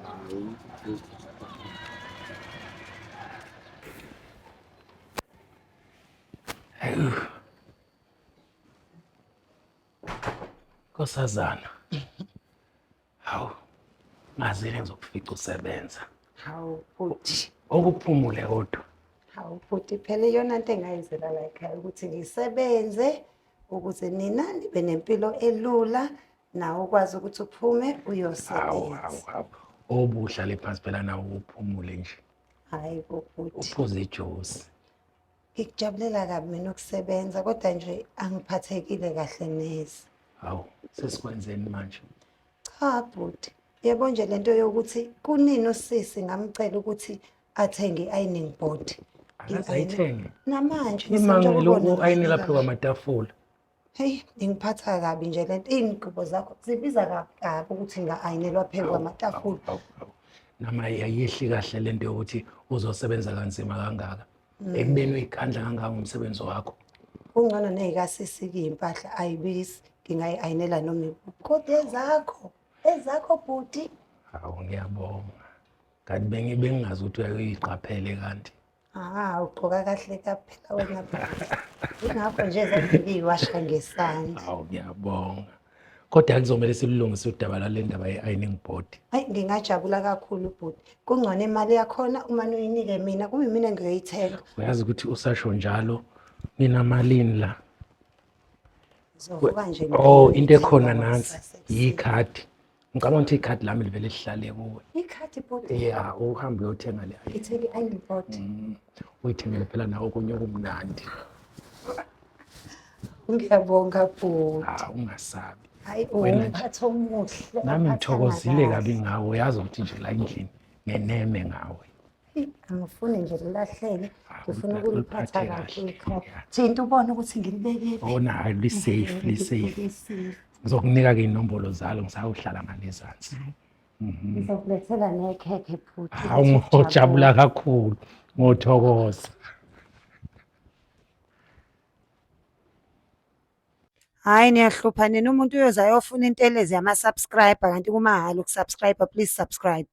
Hawu. Nkosazana. Hawu. Ngazile ngizokufica usebenza. Hawu bhuti. Okuphumule kodwa. Hawu bhuti, phela iyona nto engayenzela la ekhaya ukuthi ngisebenze ukuze nina nibe nempilo elula, nawe ukwazi ukuthi uphume Hawu, uyosebenza. hawu, hawu. Obuhlale phansi phela nawe uphumule nje. Hayi bo bhuti. Uphuze ijuice. Ngikujabulela kabi mina ukusebenza kodwa nje angiphathekile kahle neze. Hawu, sesikwenzeni manje? Cha bhuti, yebo nje lento yokuthi kunini usisi ngamcela ukuthi athenge i-ironing board. Akaze ayithenge. Namanje Imangele ngisentshokubona u-ayinela phezu kwamatafula. Heyi, ingiphatha kabi nje lento. Iy'ngubo zakho zibiza kabi kabi ukuthi nga-ayinelwa phezu kwamatafula. Hawu, hawu. Nama ayehli kahle lento yokuthi uzosebenza kanzima kangaka. Ekubeni uyikhandla kangaka ngomsebenzi wakho. Kungcono ney'kasisi-ke iy'mpahla ayibizi, ngingayi-ayinela noma ikuphi. Kodwa ezakho, ezakho bhuti. Hawu ngiyabonga. Kanti bengingazi ukuthi uyayiqaphele kanti. Ah, ugqoka kahle kaphela wena bhuti. Ingakho nje zaziyiwasha ngesandla. Hawu ngiyabonga. Kodwa kuzomele silulungise udaba lale ndaba ye-ironing board. Hayi ngingajabula kakhulu bhuti. Kungcono imali yakhona uma uyinike mina, kube mina ngiyoyithenga. Uyazi ukuthi usasho njalo nginamalini la. Ngizovuka nje. Oh, into ekhona ngiyoyithenga nansi kusasa ekuseni. yikhadi. Ngicabanga ukuthi ikhadi lami livele lihlale kuwe. Ikhadi bhuti. Yeah, uhambe uyothenga le. Ngithenge i-ironing board. Uyithengele phela nawe okunye okumnandi. Ngiyabonga bhuti. Ah, ungasabi. Hayi Wena nje. umphathi omuhle. Nami ophathana ngithokozile kahle. kabi ngawe, uyazi ukuthi nje la endlini ngeneme ngawe. Eyi, angifuni nje lilahleke, Ah, ngifuna uliphathe ukuliphatha kahle, kahle ikhaya. yeah. Thinta ubone ukuthi ngilibekephi. Oh, na li-safe, li-safe. Li-safe. Ngizokunika-ke iy'nombolo zalo ngisawuhlala ngale ezansi. Ngizokulethela nekhekhe bhuti. Hawu ukuthi ngojabula kakhulu, ngothokoza. Hhayi niyahlupha nina, umuntu uyoze ayofuna intelezi yama-subscriber kanti kumahhala uku-subscribe, please subscribe.